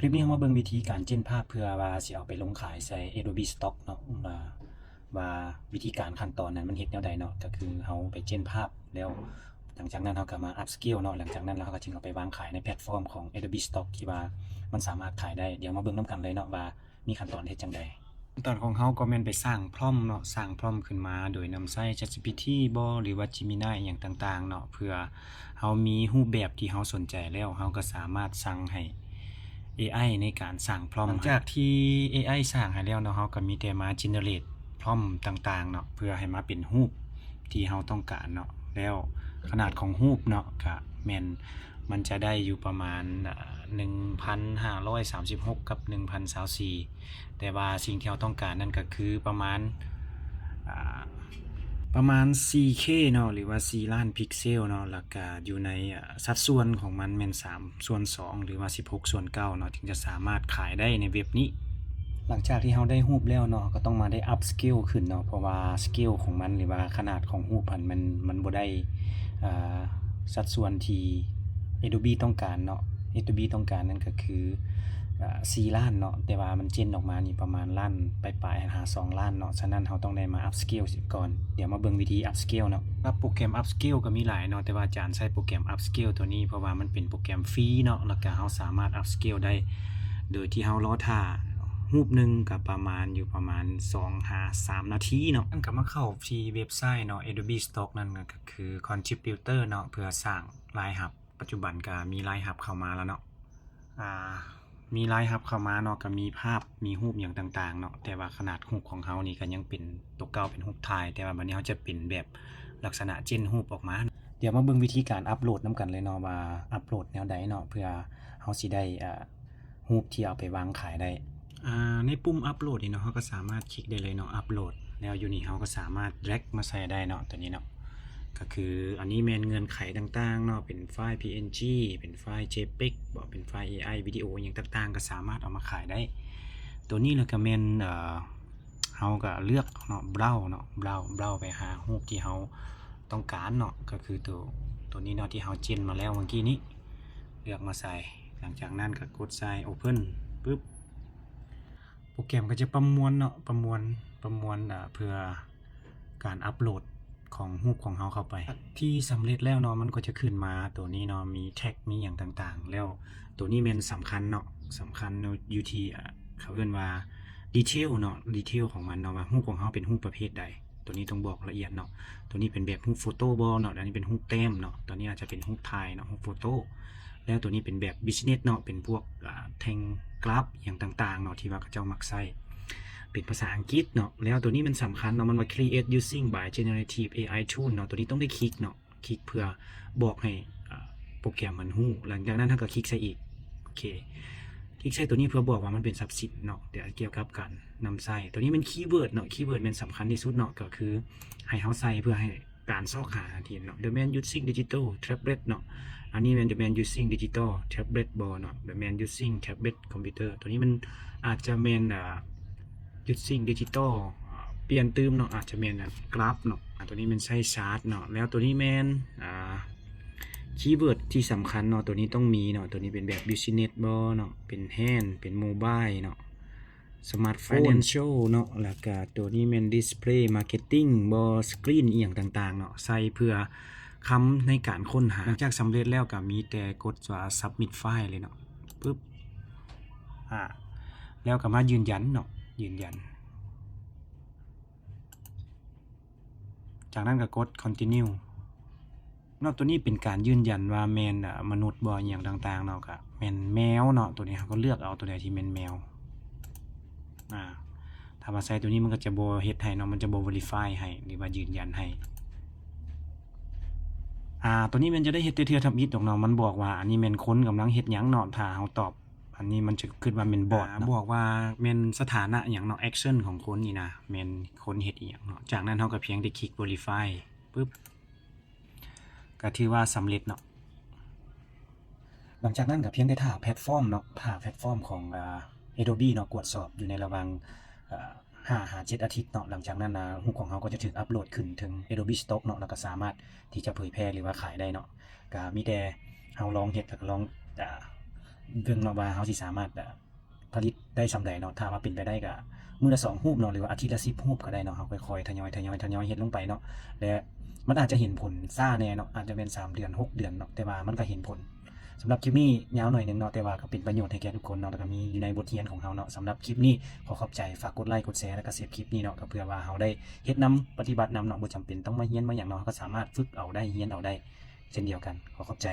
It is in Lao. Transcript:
ຄລິບນີ້ເຮົາມາເບິ່ງວິທີການເຈນພາບ ເພື່ອວ່າຊິເອົາໄປລົງຂາຍໃສ່ Adobe Stock ເນາະ ວ່າ ວ່າວິທີການຂັ້ນຕອນນັ້ນມັນເຮັດແນວໃດເນາະ. ກໍຄືເຮົາໄປເຈນພາບແລ້ວ ຫຼັງຈາກນັ້ນເຮົາກໍມາ upscale ເນາະ. ຫຼັງຈາກນັ້ນແລ້ວເຮົາກໍຈຶ່ງເອົາໄປວາງຂາຍໃນແພລດຟອມຂອງ Adobe Stock ທີ່ວ່າມັນສາມາດຂາຍໄດ້. ດຽວມາເບິ່ງນຳກັນເລີຍເນາະວ່າ ມີຂັ້ນຕອນເຮັດຈັ່ງໃດ? ຂັ້ນຕອນຂອງເຮົາກໍແມ່ນໄປສ້າງ prompt ເນາະ, ສ້າງ prompt ຂຶ້ນມາໂດຍນຳໃຊ້ ChatGPT ບໍ ຫຼືວ່າ Gemini ອີ່ຫຍັງຕ່າງໆເນາະ. ເພື່ອເຮົາມີຮູບແບບທີ່ເຮົາສົນໃຈແລ້ວ ເຮົາກໍສາມາດສັ່ງໃຫ້ ເອໄອ ໃນການສ້າງ prompt ໃຫ້. ຫຼັງຈາກທີ່ ເອໄອ ສ້າງໃຫ້ແລ້ວເນາະ, ເຮົາກໍມີແຕ່ມາ generate prompt ຕ່າງໆເນາະ ເພື່ອໃຫ້ມາເປັນຮູບທີ່ເຮົາຕ້ອງການເນາະ. ແລ້ວຂະໜາດຂອງຮູບເນາະ ກະແມ່ນ ມັນຈະໄດ້ຢູ່ປະມານ ອາ ໜຶ່ງພັນຫ້າຮ້ອຍສາມສິບຫົກ ກັບ ໜຶ່ງພັນຊາວສີ່ ແຕ່ວ່າສິ່ງທີ່ເຮົາຕ້ອງການນັ້ນກໍຄືປະມານ ອາ ປະມານ ສີ່ເຄ ເນາະ ຫຼືວ່າ ສີ່ລ້ານພິກເຊວເນາະ, ແລ້ວກະຢູ່ໃນ ອາ ສັດສ່ວນຂອງມັນແມ່ນ ສາມສ່ວນສອງ ຫຼືວ່າ ສິບຫົກສ່ວນເກົ້າເນາະ ຈຶ່ງຈະສາມາດຂາຍໄດ້ໃນເວັບນີ້. ຫຼັງຈາກທີ່ເຮົາໄດ້ຮູບແລ້ວເນາະ ກໍຕ້ອງມາໄດ້ upscale ຂຶ້ນເນາະ ເພາະວ່າ scale ຂອງມັນ ຫຼືວ່າຂະໜາດຂອງຮູບຫັ້ນ ມັນ ມັນບໍ່ໄດ້ ອາ ສັດສ່ວນທີ່ Adobe ຕ້ອງການເນາະ. Adobe ຕ້ອງການນັ້ນກໍຄື ອາ ສີ່ລ້ານເນາະ ແຕ່ວ່າມັນເຈນອອກມານີ້ປະມານລ້ານປາຍໆ ຫາ ສອງລ້ານເນາະ. ສະນັ້ນເຮົາຕ້ອງໄດ້ມາ upscale ຊິກ່ອນ. ດຽວມາເບິ່ງວິທີ upscale ເນາະ. ສຳລັບໂປຣແກຣມ upscale ກໍມີຫຼາຍເນາະ, ແຕ່ວ່າອາຈານໃຊ້ໂປຣແກຣມ upscale ຕົວນີ້ ເພາະວ່າມັນເປັນໂປຣແກຣມຟຣີເນາະ ແລ້ວກະເຮົາສາມາດ upscale ໄດ້ໂດຍທີ່ເຮົາລໍຖ້າຮູບໜຶ່ງກໍປະມານ ຢູ່ປະມານສອງຫາສາມນາທີເນາະ. ມັນກໍມາເຂົ້າທີ່ເວັບໄຊເນາະ Adobe Stock ນັ້ນກໍຄື Contributor ເນາະ ເພື່ອສ້າງລາຍຮັບ. ປັດຈຸບັນກໍມີລາຍຮັບເຂົ້າມາແລ້ວເນາະ ອາ ມີລາຍຮັບເຂົ້າມາເນາະ ກໍມີພາບ ມີຮູບຫຍັງຕ່າງໆເນາະ, ແຕ່ວ່າຂະໜາດຮູບຂອງເຮົານີ້ກໍຍັງເປັນຕົວເກົ່າ ເປັນຮູບຖ່າຍ, ແຕ່ວ່າບັດນີ້ເຮົາຈະເປັນແບບລັກສະນະເຈນຮູບອອກມາ. ດຽວມາເບິ່ງວິທີການອັບໂຫຼດນຳກັນເລີຍເນາະ ວ່າອັບໂຫຼດແນວໃດເນາະ ເພື່ອເຮົາຊິໄດ້ ອາ ຮູບທີ່ເອົາໄປວາງຂາຍໄດ້. ອາ ໃນປຸ່ມອັບໂຫຼດນີ້ເນາະ ເຮົາກໍສາມາດຄລິກໄດ້ເລີຍເນາະ ອັບໂຫຼດ. ແລ້ວຢູ່ນີ້ເຮົາກໍສາມາດ drag ມາໃສ່ໄດ້ເນາະ ຕົວນີ້ເນາະ. ກໍຄືອັນນີ້ແມ່ນເງື່ອນໄຂຕ່າງໆເນາະ ເປັນໄຟລ໌ PNG ເປັນໄຟລ໌ JPEG ບໍ ເປັນໄຟລ໌ AI ວິດີໂອຫຍັງຕ່າງໆ ກໍສາມາດເອົາມາຂາຍໄດ້. ຕົວນີ້ແລ້ວກໍແມ່ນ ເອີ ເຮົາກໍເລືອກເນາະ browse ເນາະ browse browse ໄປຫາຮູບທີ່ເຮົາຕ້ອງການເນາະ ກໍຄືຕົວ ຕົວນີ້ເນາະ ທີ່ເຮົາເຈນມາແລ້ວເມື່ອກີ້ນີ້ ເລືອກມາໃສ່. ຫຼັງຈາກນັ້ນກໍກົດໃສ່ Open ປຶບ ໂປຣແກຣມກໍຈະປະມວນເນາະ ປະມວນ ປະມວນ ອາ ເພື່ອການອັບໂຫຼດຂອງຮູບຂອງເຮົາເຂົ້າໄປ. ທີ່ສຳເລັດແລ້ວເນາະ ມັນກໍຈະຂຶ້ນມາຕົວນີ້ເນາະ ມີ tag ມີຫຍັງຕ່າງໆ. ແລ້ວຕົວນີ້ແມ່ນສຳຄັນເນາະ ສຳຄັນຢູ່ທີ່ ອາ ເຂົາເອີ້ນວ່າ detail ເນາະ detail ຂອງມັນເນາະ ວ່າຮູບຂອງເຮົາເປັນຮູບປະເພດໃດ. ຕົວນີ້ຕ້ອງບອກລະອຽດເນາະ ຕົວນີ້ເປັນແບບຮູບໂຟໂຕ້ບໍເນາະ ອັນນີ້ເປັນຮູບແຕ້ມເນາະ ຕົວນີ້ອາດຈະເປັນຮູບຖ່າຍເນາະ ຮູບໂຟໂຕ້. ແລ້ວຕົວນີ້ເປັນແບບ business ເນາະ ເປັນພວກ ອາ ແທ່ງກຣາຟຫຍັງຕ່າງໆເນາະ ທີ່ວ່າເຂົາເຈົ້າມັກໃຊ້ ເປັນພາສາອັງກິດເນາະ. ແລ້ວຕົວນີ້ມັນສຳຄັນເນາະ ມັນວ່າ create using by generative AI tool ເນາະ ຕົວນີ້ຕ້ອງໄດ້ຄລິກເນາະ ຄລິກເພື່ອບອກໃຫ້ ອາ ໂປຣແກຣມມັນຮູ້. ຫຼັງຈາກນັ້ນເຮົາກໍຄລິກໃສ່ອີກ ໂອເຄ ຄລິກໃສ່ຕົວນີ້ເພື່ອບອກວ່າມັນເປັນຊັບສິນເນາະ ແຕ່ກ່ຽວກັບການນຳໃຊ້. ຕົວນີ້ແມ່ນ keyword ເນາະ keyword ແມ່ນສຳຄັນທີ່ສຸດເນາະ ກໍຄືໃຫ້ເຮົາໃສ່ເພື່ອໃຫ້ ການຊອກຫາທີ່ເນາະ The man using digital tablet ເນາະ ອັນນີ້ແມ່ນ The man using digital tablet ບໍ່ເນາະ The man using tablet computer ຕົວນີ້ມັນອາດຈະແມ່ນ ອາ using digital ປ່ຽນຕື່ມເນາະ ອາດຈະແມ່ນ ອາ graph ເນາະ ອາ ຕົວນີ້ແມ່ນໃຊ້ chart ເນາະ. ແລ້ວຕົວນີ້ແມ່ນ ອາ keyword ທີ່ສຳຄັນເນາະ ຕົວນີ້ຕ້ອງມີເນາະ ຕົວນີ້ເປັນແບບ business ບໍ່ເນາະ ເປັນ hand ເປັນ mobile ເນາະ smart phone financial ເນາະ ແລ້ວກະຕົວນີ້ແມ່ນ display marketing ບໍ່ screen ອີ່ຫຍັງຕ່າງໆເນາະ ໃສ່ເພື່ອຄຳໃນການຄົ້ນຫາ. ຫຼັງຈາກສຳເລັດແລ້ວກະມີແຕ່ກົດວ່າ submit file ເລີຍເນາະ ປຶບ ອາ ແລ້ວກະມາຢືນຢັນເນາະ ຢືນຢັນ. ຈາກນັ້ນກໍກົດ continue ເນາະ ຕົວນີ້ເປັນການຢືນຢັນວ່າແມ່ນ ອາ ມະນຸດບໍ່ ອີ່ຫຍັງຕ່າງໆເນາະ ກໍແມ່ນແມວເນາະ ຕົວນີ້ເຮົາກໍເລືອກເອົາຕົວໃດທີ່ແມ່ນແມວ. ອາ ຖ້າວ່າໃສ່ຕົວນີ້ມັນກໍຈະບໍ່ເຮັດໃຫ້ເນາະ ມັນຈະບໍ່ verify ໃຫ້ ຫຼືວ່າຢືນຢັນໃຫ້. ອາ ຕົວນີ້ແມ່ນຈະໄດ້ເຮັດແຕ່ເທື່ອທຳອິດດອກເນາະ ມັນບອກວ່າອັນນີ້ແມ່ນຄົນກຳລັງເຮັດຫຍັງເນາະ ຖ້າເຮົາຕອບ ອັນນີ້ມັນຈະຄິດວ່າແມ່ນບອດເນາະ ບອກວ່າແມ່ນສະຖານະຫຍັງເນາະ action ຂອງຄົນນີ້ນະ ແມ່ນຄົນເຮັດອີ່ຫຍັງເນາະ. ຈາກນັ້ນເຮົາກໍພຽງແຕ່ຄລິກ verify ປຶບ ກໍຖືວ່າສຳເລັດເນາະ. ຫຼັງຈາກນັ້ນກໍພຽງແຕ່ຖ້າແພລດຟອມເນາະ ຖ້າແພລດຟອມຂອງ ອາ Adobe ເນາະ ກວດສອບຢູ່ໃນລະຫວ່າງ ອາ ຫ້າຫາເຈັດອາທິດເນາະ. ຫຼັງຈາກນັ້ນນະ ຮູບຂອງເຮົາກໍຈະຖືກອັບໂຫຼດຂຶ້ນເທິງ Adobe Stock ເນາະ ແລ້ວກໍສາມາດທີ່ຈະເຜີຍແຜ່ ຫຼືວ່າຂາຍໄດ້ເນາະ. ກໍມີແຕ່ເຮົາລອງເຮັດ ແລ້ວກໍລອງ ອາ ເບິ່ງເນາະວ່າເຮົາຊິສາມາດ ເອີ່ ຜະລິດໄດ້ສ່ຳໃດເນາະ. ຖ້າວ່າເປັນໄປໄດ້ກໍມື້ລະສອງຮູບເນາະ ຫຼືວ່າອາທິດລະສິບຮູບກໍໄດ້ເນາະ. ເຮົາຄ່ອຍໆ ທະຍອຍໆ ທະຍອຍໆເຮັດລົງໄປເນາະ ແລະ ມັນອາດຈະເຫັນຜົນຊ້າແດ່ເນາະ ອາດຈະແມ່ນສາມເດືອນ ຫົກເດືອນເນາະ ແຕ່ວ່າມັນກໍເຫັນຜົນ. ສຳລັບຄລິບນີ້ຍາວໜ້ອຍໜຶ່ງເນາະ ແຕ່ວ່າກໍເປັນປະໂຫຍດໃຫ້ແກ່ທຸກຄົນເນາະ ແລ້ວກໍມີຢູ່ໃນບົດຮຽນຂອງເຮົາເນາະ. ສຳລັບຄລິບນີ້ຂໍຂອບໃຈ ຝາກກົດໄລກົດແຊ ແລ້ວກໍເຊບຄລິບນີ້ເນາະ ກໍເພື່ອວ່າເຮົາໄດ້ເຮັດນຳ ປະຕິບັດນຳເນາະ. ບໍ່ຈຳເປັນຕ້ອງມາຮຽນມາຫຍັງເນາະ ເຮົາກໍສາມາດຝຶກເອົາໄດ້ ຮຽນເອົາໄດ້ເຊັ່ນດຽວກັນ. ຂໍຂອບໃຈ.